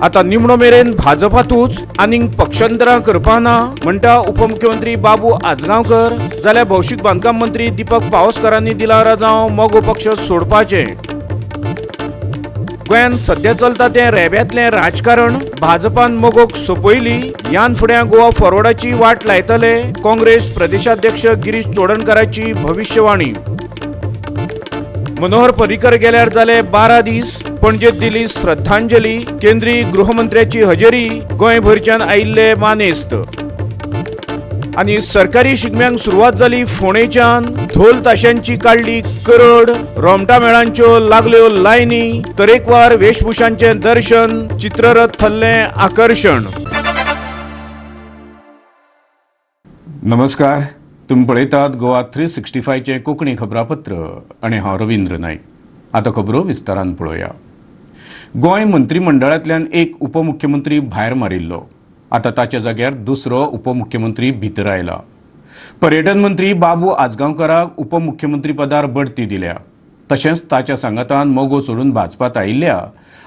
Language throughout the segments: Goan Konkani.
आता निमणो मेरेन भाजपातूच आनीक पक्षांतरां करपाना म्हणटा उपमुख्यमंत्री बाबू आजगांवकर. जाल्यार भौशीक बांदकाम मंत्री दीपक पावसकरांनी दिला राजांव मगो पक्ष सोडपाचें. गोंयांत सध्या चलता तें रेब्यांतलें राजकारण. भाजपान मगोक सोंपयली. ह्यान फुडें गोवा फॉरवर्डाची वाट लायतले, काँग्रेस प्रदेशाध्यक्ष गिरीश चोडणकाराची भविश्यवाणी. मनोहर पर्रीकर गेल्यार जाले 12 दीस. पणजेत दिली श्रद्धांजली. केंद्रीय गृहमंत्र्याची हजेरी. गोंयभरच्यान आयिल्ले मानेस्त. आनी सरकारी शिगम्यांक सुरवात जाली फोंडेच्यान. ढोल ताशांची काडली करड. रोमटा मेळांच्यो लागल्यो लायनी. तरेकवार वेशभूषांचें दर्शन. चित्ररथ थरलें आकर्शण. नमस्कार, तुमी पळयतात गोवा 365चें कोंकणी खबरापत्र आनी हांव रवींद्र नायक. आतां खबरो विस्तारान पळोवया. गोंय मंत्रीमंडळांतल्यान एक उपमुख्यमंत्री भायर मारिल्लो. आतां ताच्या जाग्यार दुसरो उपमुख्यमंत्री भितर आयला. पर्यटन मंत्री बाबू आजगांवकाराक उपमुख्यमंत्री पदार बढती दिल्या. तशेंच ताच्या सांगातान मगो सोडून भाजपात आयिल्ल्या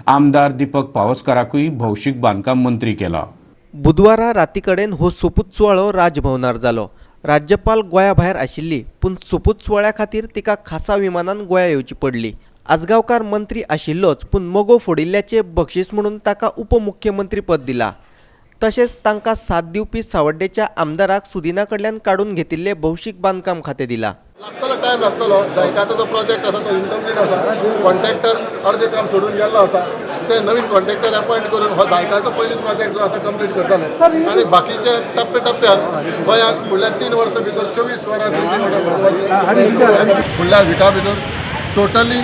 आमदार दीपक पावसकाराकूय भौशीक बांदकाम मंत्री केला. बुधवारा राती कडेन हो सोपूत सुवाळो राजभवनार जालो. राज्यपाल गोंया भायर आशिल्ली, पूण सोपूत सुवाळ्या खातीर तिका खासा विमानान गोंया येवची पडली. आजगांवकार मंत्री आशिल्लोच, पूण मगो फोडिल्ल्याचे बक्षीस म्हणून ताका उपमुख्यमंत्री पद दिला. तशेंच तांकां साथ दिवपी सावड्डेच्या आमदाराक सुदिना कडल्यान काडून घेतिल्लें भौशीक बांदकाम खातें दिलां. लागतलो टायम लागतलो. जायकाचो जो प्रोजेक्ट आसा तो इनकम्प्लीट आसा. कॉन्ट्रॅक्टर अर्दे काम सोडून गेल्लो आसा. ते नवीन कॉन्ट्रॅक्टर अपॉयंट करून हो जायकाचो पयलीं प्रोजेक्ट जो आसा कंप्लीट करतले आनी बाकीचे टप्प्या टप्प्यान गोंयांत फुडल्या 3 वर्सां भितर 24 वरां ड्रिंकींग. फुडल्या विका भितर टोटली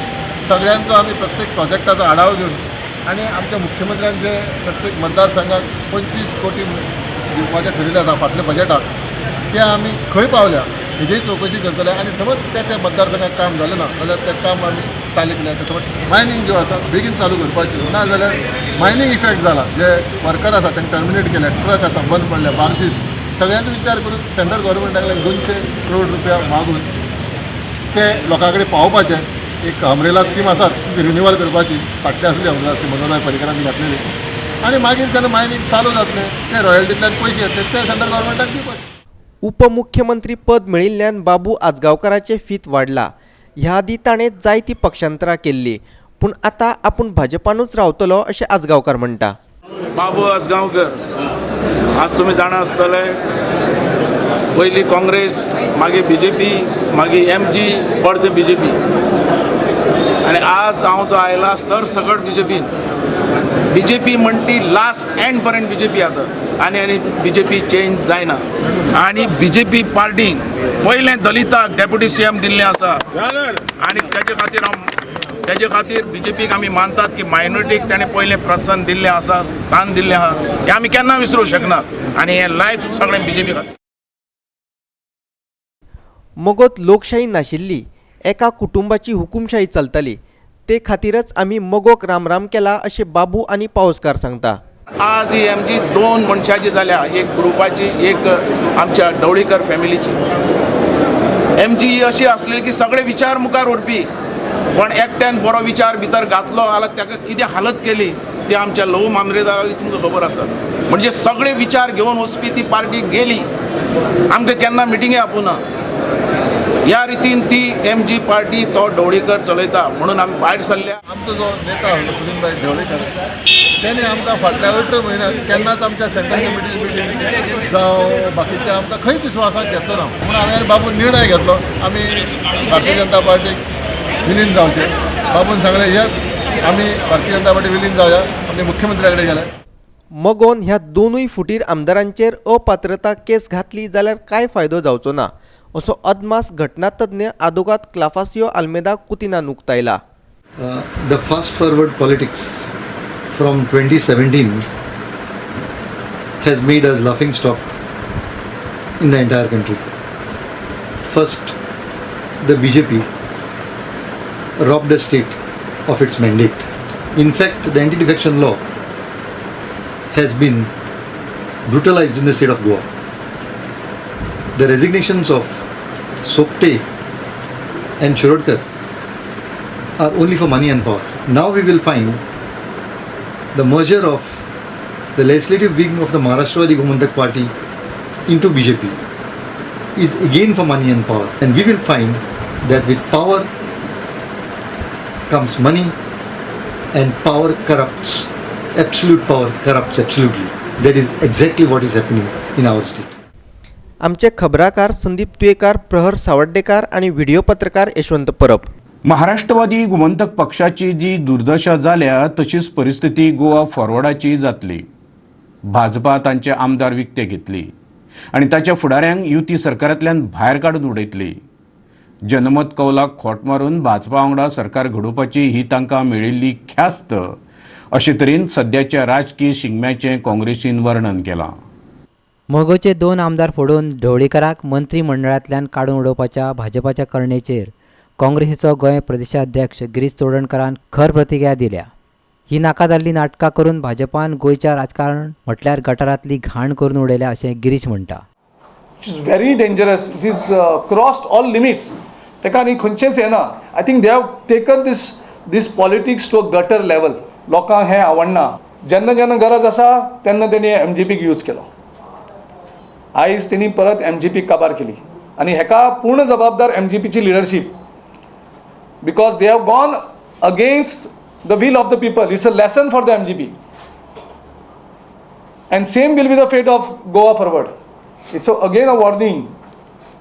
सगळ्यांचो आमी प्रत्येक प्रोजेक्टाचो आढावो घेवन आनी आमच्या मुख्यमंत्र्यान जे प्रत्येक मतदारसंघाक 25 कोटी दिवपाचें ठरिल्लें आसा फाटल्या बजेटाक, ते आमी खंय पावल्या हेजीय चवकशी करतले. आनी समज त्या त्या मतदारसंघात काम जालें ना जाल्यार तें काम आमी चालीक लायता. समज मायनींग ज्यो आसा बेगीन चालू करपाच्यो, ना जाल्यार मायनींग इफेक्ट जाला, जे वर्कर आसा तांकां टर्मिनेट केले, ट्रक आसा बंद पडल्या बार्जीस, सगळ्यांचो विचार करून सेंट्रल गव्हर्मेंटाक 200 करोड रुपया मागून ते लोकां कडेन पावोवपाचे. एक अम्ब्रेला स्कीम आसा, ती रिन्युअल करपाची. फाटली आसली अम्ब्रेला स्कीम मनोहरभाई पर्रीकरांनी घातलेली. आनी मागीर जेन्ना मायनींग चालू जातलें, ते रॉयल्टींतल्यान पयशे येतले, ते सेंट्रल गव्हर्मेंटाक दिवपाचे. उपमुख्यमंत्री पद मेळिल्ल्यान बाबू आजगांवकाराचें फीत वाडलां. ह्या आदीं ताणें जायतीं पक्षांतरां केल्लीं, पूण आतां आपूण भाजपानूच रावतलो अशें आजगांवकार म्हणटा. बाबू आजगांवकर, आज तुमी जाणा आसतले, पयली काँग्रेस, मागीर बीजेपी, मागीर एमजी, परतें बीजेपी आनी आज हांव जो आयला सरसकट बीजेपीन. बीजेपी म्हणटी लास्ट एंड पर्यंत बीजेपी आतां आनी आनी बीजेपी चेंज जायना. आनी बीजेपी पार्टीन पयलें दलिताक डेप्युटी सीएम दिल्लें आसा आनी तेजे खातीर हांव तेजे खातीर बीजेपीक आमी मानतात की मायनॉरिटीक ताणें पयलें प्रोत्साहन दिल्लें आसा, स्थान दिल्लें आहा, हें आमी केन्ना विसरूंक शकना. आनी हें लायफ सगळें बीजेपी खातीर. मगोत लोकशाही नाशिल्ली, एका कुटुंबाची हुकुमशाही चलताली. ते खातीरच आमी मगोक रामराम केला अशें बाबू आनी पावसकार सांगता. आज ही एमजी दोन मनशाची जाल्या, एक ग्रुपाची, एक आमच्या ढवळीकर फॅमिलीची. एमजी ही अशी आसली की सगळे विचार मुखार व्हरपी, पण एकट्यान बरो विचार भितर घातलो जाल्यार ताका कितें हालत केली ती आमच्या लहू मामलेदाराली तुमकां खबर आसा. म्हणजे सगळे विचार घेवन वचपी ती पार्टी गेली. आमकां केन्ना मिटिंगे आपोवना. ह्या रितीन ती एमजी पार्टी तो ढवळीकर चलयता म्हणून आमी भायर सरल्या. आमचो जो नेता आसलो सुदिनभाई ढवळीकर, तेणे आमकां फाटल्या 18 म्हयन्यात केन्नाच आमच्या सेंट्रल कमिटी मिटींग जावं बाकीचे आमकां खंयच विस्वासाक घेतलो ना. म्हणून हांवें बाबून निर्णय घेतलो, आमी भारतीय जनता पार्टीक विलीन जावचें. बाबून सांगलें, येस, आमी भारतीय जनता पार्टी विलीन जावया. आमी मुख्यमंत्र्या कडेन गेले. मगोन ह्या दोनूय फुटीर आमदारांचेर अपात्रता केस घातली जाल्यार कांय फायदो जावचो ना असो अदमास घटनातज्ञ आदोगाद क्लाफासियो आल्मेदा कुतिनान उक्तायला. The fast forward politics from 2017 has made us laughing stock in the entire country. First, the BJP robbed the state of its mandate. In fact, the anti-defection law has been brutalized in the state of Goa. The resignations of Sopte and Shirodkar are only for money and power. Now we will find the merger of The legislative wing of the Maharashtrawadi Gomantak Party into BJP is again for money and power. And we will find that with power comes money, and power corrupts. Absolute power corrupts absolutely. That is exactly what is happening in our state. आमचे खबराकार संदीप तुयेकार, प्रहर सावर्डेकार आनी व्हिडिओ पत्रकार यशवंत परब. महाराष्ट्रवादी गोमंतक पक्षाची जी दुर्दशा जाल्या तशीच परिस्थिती गोवा फॉरवर्डाची जातली. भाजपा तांचे आमदार विकते घेतली आनी ताच्या फुडाऱ्यांक युती सरकारांतल्यान भायर काडून उडयतली. जनमत कौलाक खोट मारून भाजपा वांगडा सरकार घडोवपाची ही तांकां मेळिल्ली ख्यास्त अशे तरेन सद्याच्या राजकी शिगम्याचें काँग्रेसीन वर्णन केलां. मगोचे 2 आमदार फोडून ढवळीकाराक मंत्रीमंडळांतल्यान काडून उडोवपाच्या भाजपाच्या करणेचेर काँग्रेसीचो गोंय प्रदेशाध्यक्ष गिरीश चोडणकारान खर प्रतिक्रिया दिल्या. ही नाका जाल्ली नाटकां करून भाजपान गोंयच्या राजकारण म्हटल्यार गटारांतली घाण करून उडयल्या अशें गिरीश म्हणटा. It is very dangerous. It is crossed all limits. ताका आनी खंयचेंच येना. I think they have taken this politics to a gutter level. लोकांक हें आवडना. जेन्ना जेन्ना गरज आसा तेन्ना तेणी एमजीपीक यूज केलो. आयज तेणी परत एमजीपीक काबार केली आनी हेका पूर्ण जबाबदार एमजीपीची leadership, because they have gone against the will of the people. It's a lesson for the MGP. And same will be the fate of Goa Forward. It's again a warning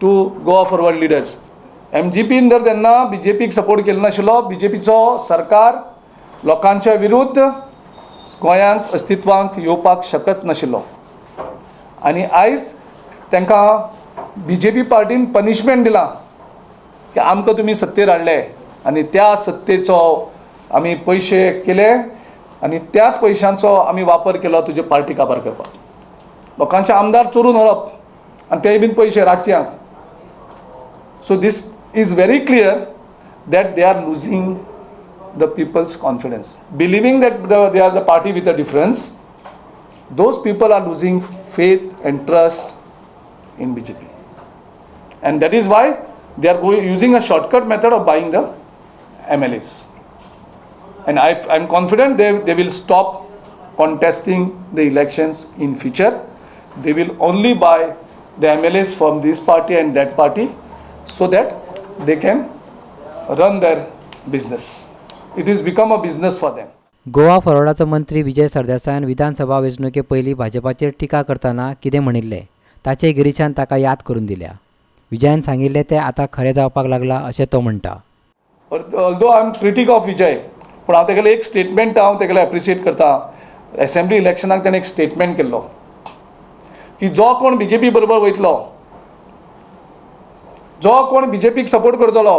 to Goa Forward leaders. एमजीपीन जर तेन्ना बीजेपीक सपोर्ट केलो नाशिल्लो, बीजेपीचो सरकार लोकांच्या विरुद्ध गोंयांक अस्तित्वांक येवपाक शकत नाशिल्लो. आनी आयज तांकां बीजेपी पार्टीन पनिशमेंट दिलां की आमकां तुमी सत्तेर हाडले आनी त्या सत्तेचो आमी पयशे केले आनी त्याच पयशांचो आमी वापर केलो तुजे पार्टी काबार करपाक. लोकांचे आमदार चोरून व्हरप आनी तेय बीन पयशे रातयांक. So this is very clear that they are losing the people's confidence. Believing that they are the party with a difference, those people are losing faith and trust in BJP. And that is why they are using a shortcut method of buying the MLAs. And I am confident they will stop contesting the elections in future. They will only buy the MLAs from this party and that party so that they can run their business. It has become a business for them. Goa फॉरवर्डाचो मंत्री विजय सरदेसायान विधानसभा वेंचणुके पयलीं भाजपाचेर टिका करतना कितें म्हणिल्लें ताचे गिरीशान ताका याद करून दिल्या. विजयान सांगिल्लें तें आतां खरें जावपाक लागलां अशें तो म्हणटा. Although I am critic of Vijay, पूण हांव तेगेलें एक स्टेटमेंट हांव तेगेलें एप्रिशिएट करता. एसेंब्ली इलेक्शनाक ताणें एक स्टेटमेंट केल्लो की जो कोण बीजेपी बरोबर वयतलो, जो कोण बीजेपीक सपोर्ट करतलो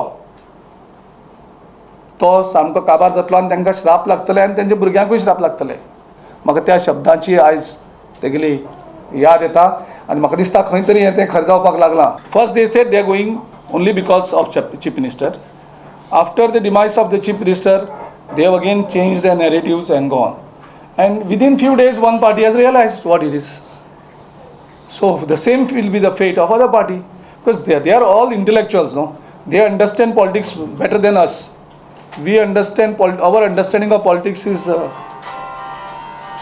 तो सामको काबार जातलो आनी तांकां श्राप लागतले आनी तेंच्या भुरग्यांकूय श्राप लागतले. म्हाका त्या शब्दांची आयज तेगेली याद येता आनी म्हाका दिसता खंय तरी हें तें खरें जावपाक लागलां. First they said they are going only because of chief minister. After the demise of the chief minister they have again change the narratives and gone. And within few days one party has realised what it is. So the same will be the fate of other party, because they are all intellectuals, no? They understand politics better than us. We understand our understanding of politics is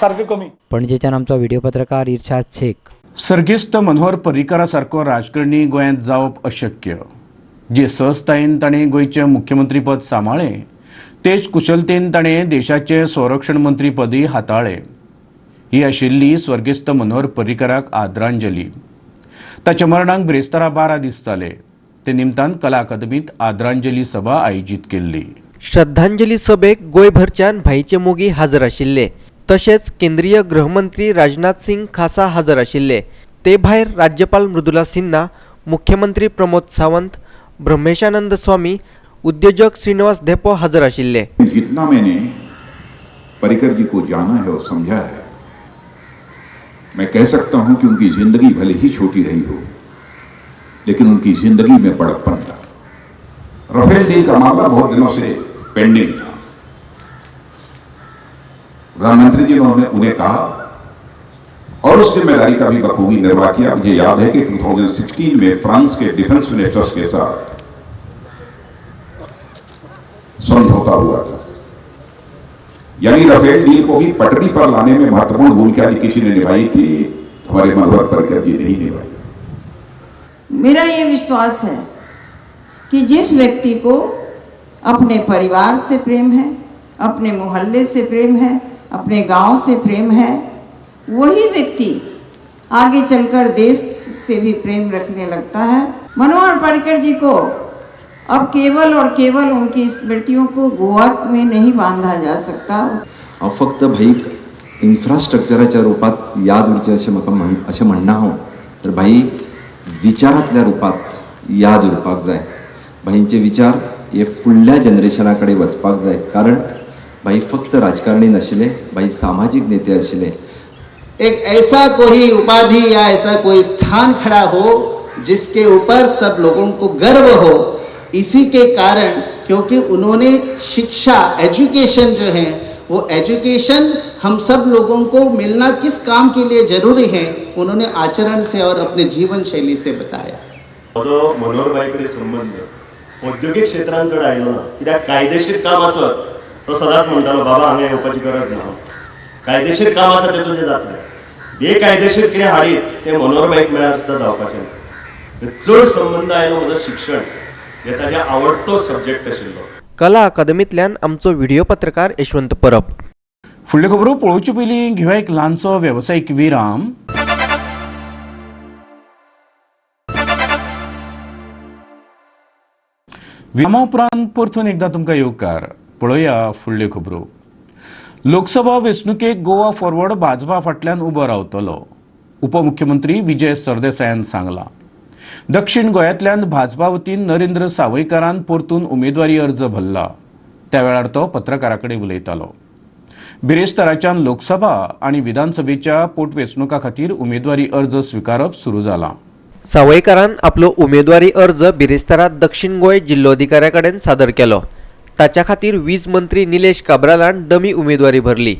सारकें कमी. पणजेच्यान आमचो व्हिडिओ पत्रकार इर्शाद शेख. सर्गेस्त मनोहर पर्रीकारा सारको राजकारणी गोंयांत जावप अशक्य. जे सहजतायेन ताणें गोंयचें मुख्यमंत्रीपद सांबाळ्ळें तेच कुशलतेन ताणें देशाचें संरक्षण मंत्रीपदय हाताळ्ळें. ही आशिल्ली स्वर्गेस्त मनोहर पर्रीकाराक आदरांजली. ताच्या मरणाक बिरेस्तारा 12 दीस जाले. ते निमतान कला अकादमींत आदरांजली सभा आयोजीत केल्ली. श्रद्धांजली सभेक गोंयभरच्यान भाईचे मोगी हजर आशिल्ले. तशेंच केंद्रीय गृहमंत्री राजनाथ सिंग खासा हजर आशिल्ले. ते भायर राज्यपाल मृदुला सिन्हा, मुख्यमंत्री प्रमोद सावंत, ब्रह्मेशानंद स्वामी, उद्योजक श्रीनिवास धेपो हजर आशिल्ले. जितना मैंने पर्रिकर जी को जाना है और समझा है, मैं कह सकता हूं कि उनकी जिंदगी भले ही छोटी रही हो, लेकिन उनकी जिंदगी में बड़प्पन था। राफेल डील का मामला बहुत दिनों से पेंडिंग था। प्रधानमंत्री जी ने उन्हें कहा और उस जिम्मेदारी का भी बखूबी निर्वाह किया। मुझे याद है कि 2016 में France K defence ministers K साथ समझौता हुआ था। यानी राफेल डील को भी पटरी पर लाने में महत्वपूर्ण भूमिका किसी ने निभाई थी, हमारे मनोहर पर्रिकर जी ने ही निभाई। मेरा ये विश्वास है कि जिस व्यक्ति को अपने परिवार से प्रेम है, अपने मोहल्ले से प्रेम है, अपने गांव से प्रेम है, वही व्यक्ति आगे चलकर देश से भी प्रेम रखने लगता है। मनोहर पर्रिकर जी को अब केवल और केवल उनकी स्मृतियों को गोवा में नहीं बांधा जा सकता। हांव फक्त भाईक इन्फ्रास्ट्रक्चराच्या रुपात याद उरचें अशें म्हाका म्हण अशें म्हणना हांव, तर भाई विचारांतल्या रुपात याद उरपाक जाय। भाईंचे विचार हे फुडल्या जनरेशना कडेन वचपाक जाय, कारण भाई फक्त राजकारणी नाशिल्ले, भाई सामाजीक नेते आशिल्ले। एक ऐसा कोई उपाधि या ऐसा कोई स्थान खड़ा हो जिसके ऊपर सब लोगों को गर्व हो। इसी के कारण, क्योंकि उन्होंने शिक्षा, एजुकेशन जो है, वो एजुकेशन हम सब लोगों को मिलना किस काम के लिए जरूरी है, उन्होंने आचरण से और अपने जीवन शैली से बताया। म्हजो मनोहर भाई कडेन संबंद औद्योगिक क्षेत्रान चड आयलो ना, कित्याक कायदेशीर काम आसत तो सदांच म्हणटालो, बाबा हांगा येवपाची गरज ना, कायदेशीर काम आसा तें तुजें जातलें, बेकायदेशीर कितें हाडीत तें मनोहर भाईक मेळ्ळ्यार सुद्दां जावपाचें ना। चड संबंद आयलो म्हजो शिक्षण हे ताजें आवडतो सब्जेक्ट आशिल्लो। कला अकादमींतल्यान आमचो व्हिडिओ पत्रकार यशवंत परब। फुडल्यो खबरो पळोवचे पयलीं घेवया एक ल्हानसो वेवसायीक विराम। विरामा उपरांत परतून एकदां तुमकां येवकार। पळोवया फुडल्यो खबरो। लोकसभा वेंचणुकेक गोवा फॉरवर्ड भाजपा फाटल्यान उबो रावतलो, उपमुख्यमंत्री विजय सरदेसायान सांगलां। दक्षिण गोंयांतल्यान भाजपा वतीन नरेंद्र सावयकारान परतून उमेदवारी अर्ज भरला। त्या वेळार तो पत्रकारां कडेन उलयतालो। बिरेस्ताराच्यान लोकसभा आनी विधानसभेच्या पोटवेंचणुकां खातीर उमेदवारी अर्ज स्विकारप सुरू जालां। सावयकारान आपलो उमेदवारी अर्ज बिरेस्तारा दक्षिण गोंय जिल्लोधिकाऱ्या कडेन सादर केलो। ताच्या खातीर वीज मंत्री निलेश काब्रालान डमी उमेदवारी भरली।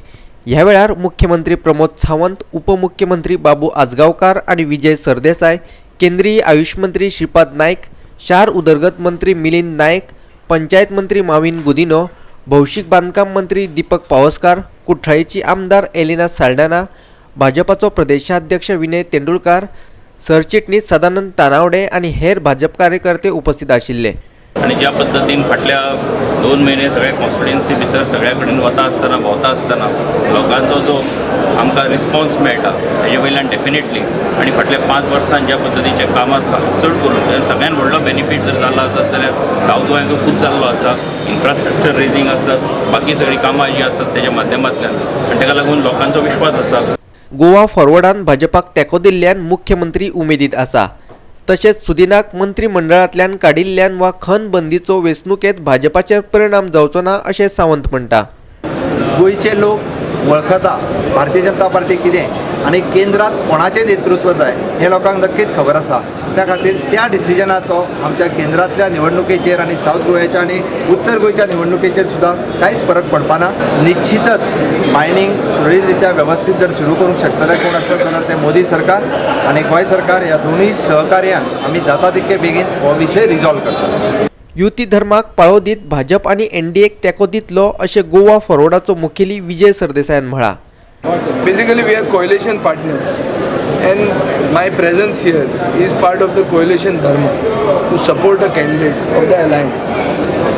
ह्या वेळार मुख्यमंत्री प्रमोद सावंत, उपमुख्यमंत्री बाबू आजगांवकार आनी विजय सरदेसाय, केंद्रीय आयुष मंत्री श्रीपाद नायक, शार उदरगत मंत्री मिलिंद नायक, पंचायत मंत्री माविन गुदिनो, भौशीक बांदकाम मंत्री दीपक पावसकार, कुठ्ठाळेची आमदार एलिना साल्डाना, भाजपाचो प्रदेशाध्यक्ष विनय तेंडुलकार, सरचिटणीस सदानंद तानावडे आनी हेर भाजप कार्यकर्ते उपस्थित आशिल्ले। आनी ज्या पद्दतीन फाटल्या 2 म्हयने सगळ्या कॉन्स्टिट्युएन्सी भितर सगळ्या कडेन वता आसतना, भोंवता आसतना लोकांचो जो आमकां रिस्पॉन्स मेळटा हेजे वयल्यान डेफिनेटली आनी फाटल्या 5 वर्सां ज्या पद्दतीचें काम आसा, चड करून सगळ्यान व्हडलो बेनिफीट जर जाल्लो आसत जाल्यार सावथ गोंयांक खूब जाल्लो आसा। इन्फ्रास्ट्रक्चर रेजींग आसत, बाकी सगळीं कामां जीं आसत तेज्या माध्यमांतल्यान, आनी ताका लागून लोकांचो विश्वास आसा। गोवा फॉरवर्डान भाजपाक तेंको दिल्ल्यान मुख्यमंत्री उमेदीत आसा। तशेंच सुदिनाक मंत्रिमंडळांतल्यान काडिल्ल्यान वा खण बंदीचो वेंचणुकेंत भाजपाचेर परिणाम जावचो ना अशें सावंत म्हणटा। गोंयचे लोक वळखता भारतीय जनता पार्टी कितें आनी केंद्रात कोणाचें नेतृत्व जाय हें लोकांक नक्कीच खबर आसा। त्या खातीर त्या डिसिजनाचो आमच्या केंद्रांतल्या निवडणुकेचेर आनी सावथ गोव्याच्या आनी उत्तर गोंयच्या निवडणुकेचेर सुद्दां कांयच फरक पडपा ना। निश्चितच मायनींग सुरळीत रित्या वेवस्थीत जर सुरू करूंक शकतले कोण आसत जाल्यार ते मोदी सरकार आनी गोंय सरकार ह्या दोनूय सहकार्यान आमी जाता तितके बेगीन हो विशय रिजॉल्व करतले। युती धर्माक पाळो दीत भाजप आनी एनडीएक तेंको दितलो अशें गोवा फॉरवर्डाचो मुखेली विजय सरदेसायान म्हळां। Basically, we are coalition partners, and my presence here is part of the coalition dharma to support a candidate of the alliance.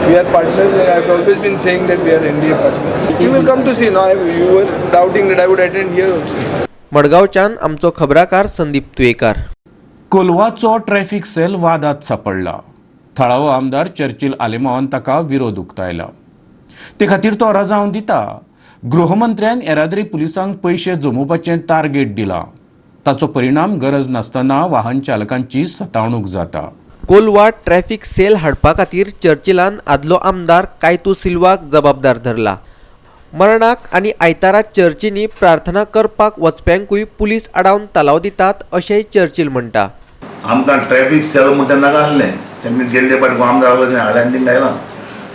We are partners, and I have always been saying that we are NDA partners. You will come to see. Now, you were doubting that I would attend here also. मडगांवच्यान आमचो खबराकार संदीप तुयेकार। कोलवाचो ट्रॅफिक सेल वादात सापडला। थळावो आमदार चर्चिल आलेमावान ताका विरोध उक्तायला। ते खातीर तो रजांव दिता। गृहमंत्र्यान येरादारी पुलिसांक पयशे जमोवपाचें टार्गेट दिलां। ताचो परिणाम गरज नासतना वाहन चालकांची सतावणूक जाता। कोलवा ट्रॅफिक सेल हाडपा खातीर चर्चिलान आदलो आमदार कायतू सिल्वाक जबाबदार धरला। मरणाक आनी आयतारा चर्चींनी प्रार्थना करपाक वचप्यांकूय पुलीस आडावन तालाव दितात अशेंय चर्चिल म्हणटा। आमकां ट्रॅफिक सेल म्हणटा नाका आसलें, तेमी गेल्ले फाटी आमदार आसलो तेणें हाडलें आनी थिंगा घायलां।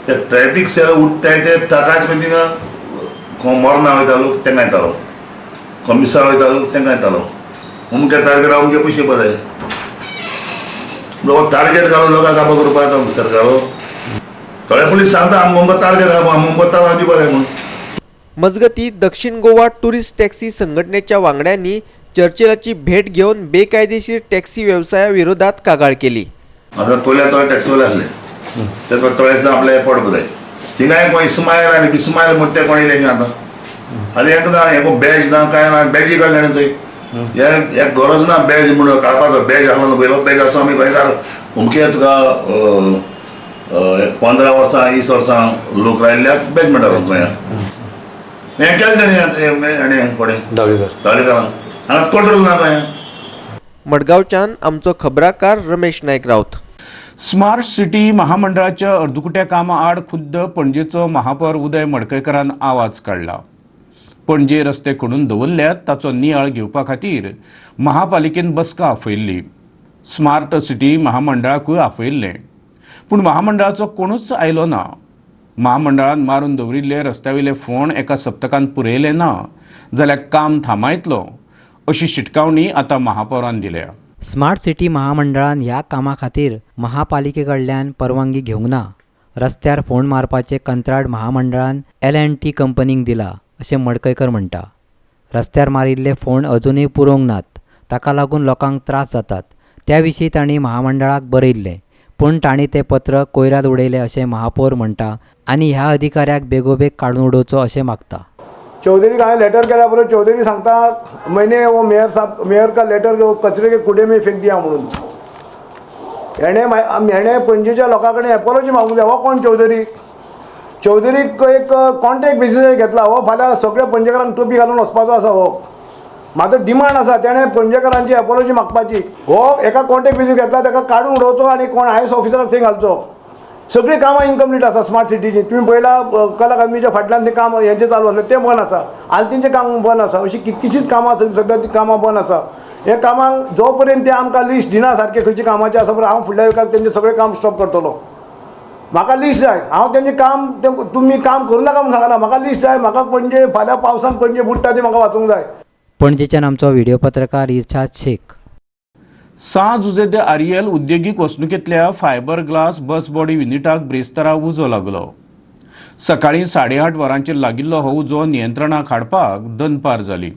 ते ट्रॅफिक सेल उठताय ते ट्रकाचे मागीर थिंगा मरणां वयता लोक तेंकां येतालो, कमिसार वयता लोक तेंकां येतालो। अमके टार्गेट अमके पयशे येवपा जाय, लोक टार्गेट घालून लोकांक कामां करपाक येता सरकार। थोडे पुलीस सांगता आमकां अमको टार्गेट आहा, आमकां तालाव दिवपा जाय म्हूण। मजगतीं दक्षिण गोवा टुरिस्ट टॅक्सी संघटनेच्या वांगड्यांनी चर्चिलाची भेट घेवन बेकायदेशीर टॅक्सी वेवसाया विरोधात कागाळ केली. आतां तोल्या तोळे टॅक्सीवाले आसले ते तोळ्याचे आपले एअरपोर्ट जाय थिंगाय कोण इस्मायल आनी बिस्मायल म्हण ते कोण येयले आतां आनी हेका ना हेका बॅज ना कांय ना बॅजी काडले थंय हे गरज ना बॅज म्हणून काडपाचो बॅज आसलो न्हू पयलो बॅज आसो आमी गोंयकार अमके तुका 15 वर्सां 20 वर्सां लोक रायल्ल्याक बॅज मेळटालो गोंयांत. हें केलें तेणें हेणें कोणें दावलीकरान आनी आतां कंट्रोल ना गोंयांत. मडगांवच्यान आमचो खबराकार रमेश नायक राऊत. स्मार्ट सिटी महामंडळाच्या अर्दकुट्या कामा आड खुद्द पणजेचो महापौर उदय मडकयकरान आवाज काडला. पणजे रस्ते खणून दवरल्यात ताचो नियाळ घेवपा खातीर महापालिकेन बसका आपयल्ली. स्मार्ट सिटी महामंडळाकूय आपयल्लें, पूण महामंडळाचो कोणूच आयलो ना. महामंडळान मारून दवरिल्ले रस्त्यावयले फोंड एका सप्तकान पुरयले ना जाल्यार काम थांबायतलो अशी शिटकावणी आतां महापौरान दिल्या. स्मार्ट सिटी महामंडळान ह्या कामा खातीर महापालिके कडल्यान परवानगी घेवंक ना. रस्त्यार फोंड मारपाचें कंत्राट महामंडळान L&T कंपनीक दिला अशें मडकयकर म्हणटा. रस्त्यार मारिल्ले फोंड अजुनूय पुरोवंक नात, ताका लागून लोकांक त्रास जातात. त्या विशीं तांणी महामंडळाक बरयिल्लें, पूण तांणी तें पत्र कोयरात उडयलें अशें महापौर म्हणटा आनी ह्या अधिकाऱ्याक बेगोबेग काडून उडोवचो अशें मागता. चौधरी का लेटर केल्या बरोबर चौधरी सांगता मैंने वो मेयर साहब मेयर का लेटर कचरे के कुडे में फेंक दिया म्हणून. हेणे हेणे पणजेच्या लोकां कडेन एपोलॉजी मागूंक जाय. हो कोण चौधरी? चौधरीक एक कॉन्ट्रॅक्ट बेजीसर घेतला. हो फाल्यां सगळ्या पणजेकारांक टोपी घालून वचपाचो आसा. हो म्हाजो डिमांड आसा तेणें पणजेकारांची एपोलॉजी मागपाची. हो एका कॉन्ट्रॅक्ट बेजीस घेतला ताका काडून उडोवचो आनी कोण IAS ऑफिसराक थंय घालचो. सगळीं कामां इनकम्प्लीट आसा स्मार्ट सिटीची. तुमी पळयला कला अकादमीच्या फाटल्यान तें काम हेंचें चालू आसलें तें बंद आसा, आल्तींचें काम बंद आसा, अशीं कितकीशींच कामां सगळीं तीं कामां बंद आसा. हे कामांक जो पर्यंत ते आमकां लिस्ट दिना सारकें खंयची कामाचें आसा पळय हांव फुडल्या विकाक तेंचें सगळें काम स्टॉप करतलो. म्हाका लिस्ट जाय. हांव तेंचें काम तुमी काम करूं नाका म्हूण सांगना, म्हाका लिस्ट जाय. म्हाका पणजे फाल्यां पावसान पणजे बुडटा ती म्हाका वाचूंक जाय. पणजेच्यान आमचो व्हिडिओ पत्रकार इर्शाद शेख. सां जुझे दे आरियल उद्देगीक वसणुकेंतल्या फायबर ग्लास बस बॉडी युनिटाक ब्रेस्तारा उजो लागलो. सकाळीं 8:30 वरांचेर लागिल्लो हो उजो नियंत्रणाक हाडपाक दनपार जाली.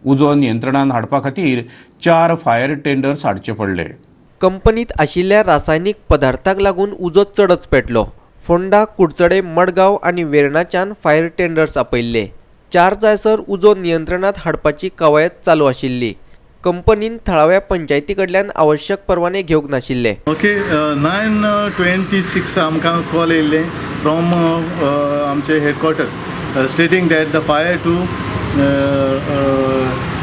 उजो नियंत्रणान हाडपा खातीर 4 फायर टेंडर्स हाडचे पडले. कंपनीत आशिल्ल्या रासायनीक पदार्थाक लागून उजो चडच पेटलो. फोंडा, कुडचडे, मडगांव आनी वेर्णाच्यान फायर टेंडर्स आपयल्ले. 4 जायसर उजो नियंत्रणात हाडपाची कवायत चालू आशिल्ली. कंपनीन थळाव्या पंचायती कडल्यान आवश्यक परवाने घेवंक नाशिल्ले. ओके, 9:26 आमकां कॉल येयल्ले फ्रॉम आमचे headquarter stating that the fire to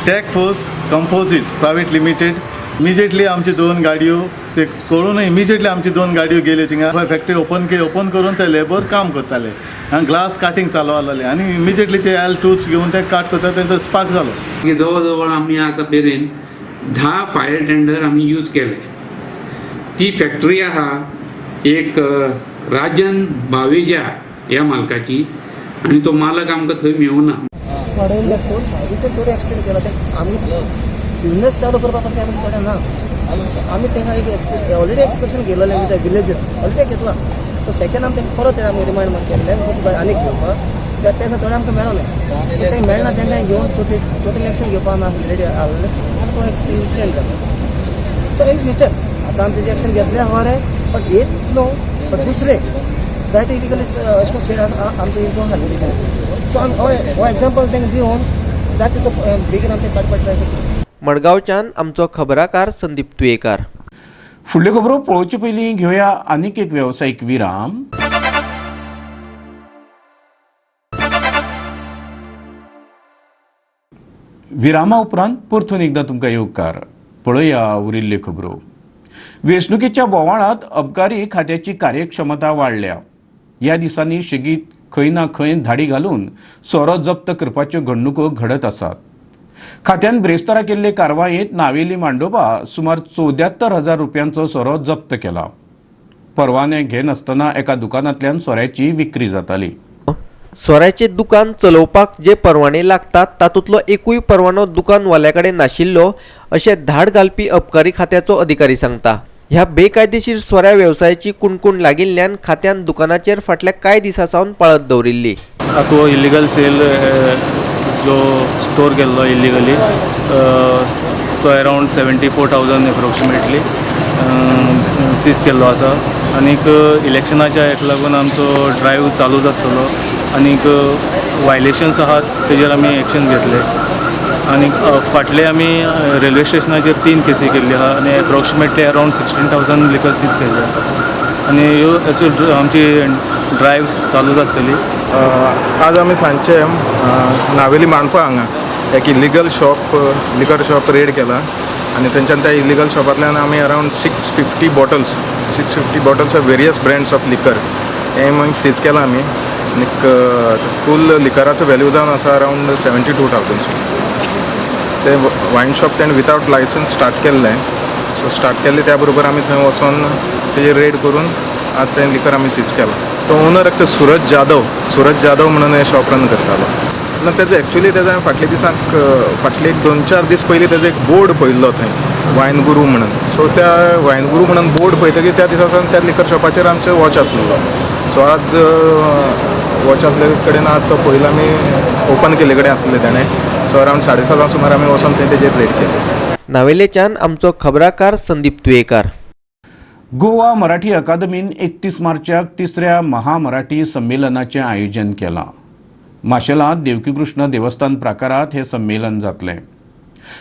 Tech Force Composite Private Limited. Immediately आमची 2 गाडयो ते कळून इमिजिएटली आमची 2 गाडयो गेल्यो थिंगा. फॅक्टरी ओपन करून ते लेबर काम करताले आनी ग्लास काटींग चालू आसलेलें आनी इमिजिएटली ते एल टूल्स घेवन ते काट करता तेंचो स्पार्क जालो. जवळ जवळ आमी आतां मेरेन 10 फायर टेंडर आमी यूज केले. ती फॅक्टरी आहा एक राजन भावेजा ह्या मालकाची आनी तो मालक आमकां थंय मेळुना. थोडे एक्सटेंड केला ते आमी बिजनेस चालू करपा पासून आमी थोडे ना आमी तांकां एक ऑलरेडी एक्सपेक्शन केलेलें विथ विलेजीस ऑलरेडी घेतला. सो सेकंड आमी तांकां परत आमी रिमांड केल्लें दुसरें आनीक घेवपाक त्या दिसा थोडें आमकां मेळोलें. सो तें मेळना तांकां घेवन टोटल एक्शन घेवपाक आमी रेडी आहले आनी तो इन्सिडंट जालो. सो इन फ्युचर आतां आमी तेजें एक्शन घेतलें खरें, बट एक न्हू बट दुसरें जायते इलिगल अशें करून शेड आमचें इन्फॉर्म घातलें तेजें. सो आमी हो एग्जाम्पल तांकां दिवन जाता तो बेगीन आमी तें काडपाक ट्राय करता. मडगांवच्यान आमचो खबराकार संदीप तुयेकार. फुडल्यो खबरो पळोवचे पयलीं घेवया आनीक एक वेवसायीक विराम. विरामा उपरांत परतून एकदां तुमकां येवकार. पळया उरिल्ल्यो खबरो. वेंचणुकेच्या बोवाळांत अबकारी खात्याची कार्यक्षमता वाडल्या. ह्या दिसांनी शेगीत खंय ना खंय धाडी घालून सोरो जप्त करपाच्यो घडणुको घडत आसात. खात्यान ब्रेस्तारा केल्ले कारवायेंत नावेली मांडोबा सुमार 74,000 रुपयांचो सोरो जप्त केला. परवाने घेनासतना एका दुकानांतल्यान सोऱ्याची विक्री जाताली. सोऱ्याचे दुकान चलोवपाक जे परवाने लागतात तातूंतलो एकूय परवानो दुकानवाल्या कडेन नाशिल्लो अशें धाड घालपी अबकारी खात्याचो अधिकारी सांगता. ह्या बेकायदेशीर सोऱ्या वेवसायाची कुणकुण लागिल्ल्यान खात्यान दुकानाचेर फाटल्या कांय दिसां सावन पाळत दवरिल्ली. तो इलिगल सेल जो स्टोर केल्लो इलिगली तो अरावंड 74,000 एप्रोक्सिमेटली सीज केल्लो आसा. आनीक इलेक्शनाच्या हेका लागून आमचो ड्रायव्ह चालूच आसतलो आनीक वायलेशन्स आहात तेजेर आमी एक्शन घेतले. आनीक फाटले आमी रेल्वे स्टेशनाचेर 3 केसी केल्ली आहा आनी एप्रोक्सिमेटली अरावंड 16,000 लिकर सीज केल्ले आसा. आनी ह्यो अश्यो आमची ड्रायव्स चालूच आसतली. आज आमी सांजचे नावेली मांडपा हांगा एक illegal shop liquor shop raid केला आनी थंयच्यान त्या इलिगल शॉपांतल्यान आमी around 650 bottles of various brands of liquor हें मागीर सीज केलां आमी. आनीक फूल लिकराचो व्हॅल्यू जावन आसा अरावंड 72,000. ते वायन शॉप तेणें विदावट लायसन्स स्टार्ट केल्लें. सो स्टार्ट केल्लें त्या बरोबर आमी थंय वचोन तेजेर रेड करून आज तें लिकर आमी सीज केलां. तो ओनर एकटो सूरज जाधव म्हणून हें शॉप रन करतालो. ना तेजो एक्चुली तेजो हांवें फाटल्या दिसांक फाटले एक 2-4 दीस पयलीं तेजो एक बोर्ड पळयल्लो थंय वायन गुरू म्हणून. सो त्या वायन गुरू म्हणून बोर्ड पळयतकीर त्या दिसा सावन त्या लिकर शॉपाचेर आमचो वॉच आसलेलो. सो आज वॉच आसले कडेन आज तो पयलो आमी ओपन केल्ले कडेन आसले तेणें. सो अरावंड 7:30 सुमार आमी वचोन थंय तेजेर रेड केले. नावेलेच्यान आमचो खबराकार संदीप तुयेकार. गोवा मराठी अकादमीन 31 मार्चाक तिसऱ्या महामराठी संमेलनाचें आयोजन केलां. माशेलांत देवकीकृष्ण देवस्थान प्राकारात हें संमेलन जातलें.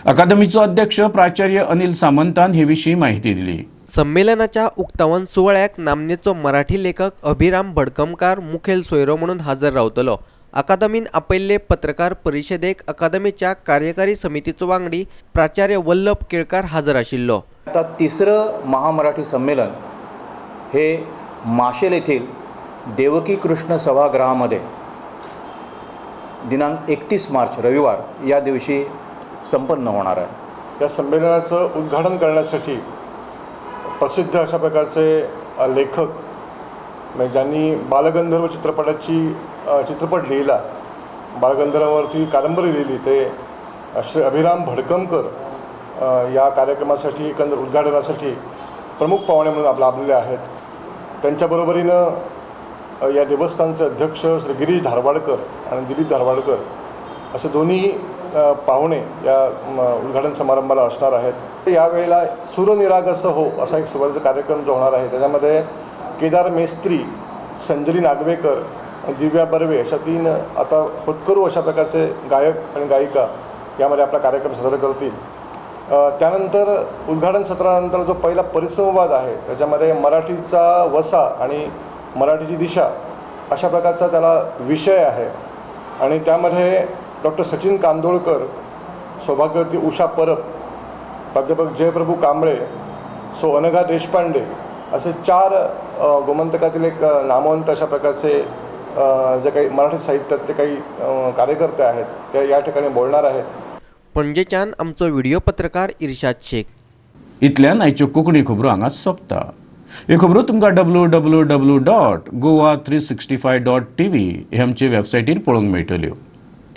अकादमीचो अध्यक्ष प्राचार्य अनिल सामंतान हे विशीं माहिती दिली. संमेलनाच्या उक्तावण सुवाळ्याक नामनेचो मराठी लेखक अभिराम भडकमकार मुखेल सोयरो म्हणून हजर रावतलो. अकादमीन आपयल्ले पत्रकार परिशदेक अकादमीच्या कार्यकारी समितीचो वांगडी प्राचार्य वल्लभ केळकार हजर आशिल्लो. आता तिसरं महामराठी संमेलन हे माशेल येथील देवकी कृष्ण सभागृहामध्ये दिनांक 31 मार्च रविवार या दिवशी संपन्न होणार आहे. या संमेलनाचं उद्घाटन करण्यासाठी प्रसिद्ध अशा प्रकारचे लेखक म्हणजे ज्यांनी बालगंधर्व चित्रपट लिहिला, बालगंधर्वावरती कादंबरी लिहिली, ते श्री अभिराम भडकमकर या कार्यक्रमासाठी एकंदर उद्घाटनासाठी प्रमुख पाहुणे म्हणून लाभलेले आहेत. त्यांच्याबरोबरीनं या देवस्थानचे अध्यक्ष श्री गिरीश धारवाडकर आणि दिलीप धारवाडकर असे दोन्ही पाहुणे या उद्घाटन समारंभाला असणार आहेत. यावेळेला सूरनिरागस हो असा एक सुरुवातीचा कार्यक्रम जो होणार आहे त्याच्यामध्ये केदार मेस्त्री, संजली नागवेकर, दिव्या बर्वे अशा 3 आता होतकरू अशा प्रकारचे गायक आणि गायिका यामध्ये आपला कार्यक्रम सादर करतील. त्यानंतर उद्घाटन सत्रानंतर जो पहिला परिसंवाद आहे त्याच्यामध्ये मराठीचा वसा आणि मराठीची दिशा अशा प्रकारचा त्याला विषय आहे आणि त्यामध्ये डॉक्टर सचिन कांदोळकर, सौभाग्यवती उषा परब, प्राध्यापक जयप्रभू कांबळे, सो अनघा देशपांडे असे 4 गोमंतकातील एक नामवंत अशा प्रकारचे जे काही मराठी साहित्यातले काही कार्यकर्ते आहेत ते या ठिकाणी बोलणार आहेत. पणजेच्यान आमचो व्हिडिओ पत्रकार इर्शाद शेख. इतल्यान आयच्यो कोंकणी खबरो हांगाच सोंपता. ह्यो खबरो तुमकां www.goa365.tv हे आमचे वेबसायटीर पळोवंक मेळटल्यो.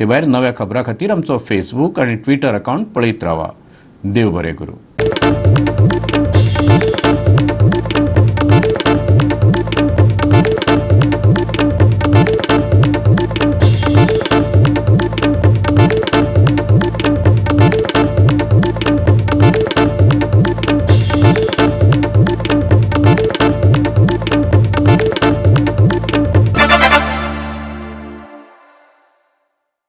ते भायर नव्या खबरां खातीर आमचो फेसबूक आनी ट्विटर अकावंट पळयत रावा. देव बरें करूं.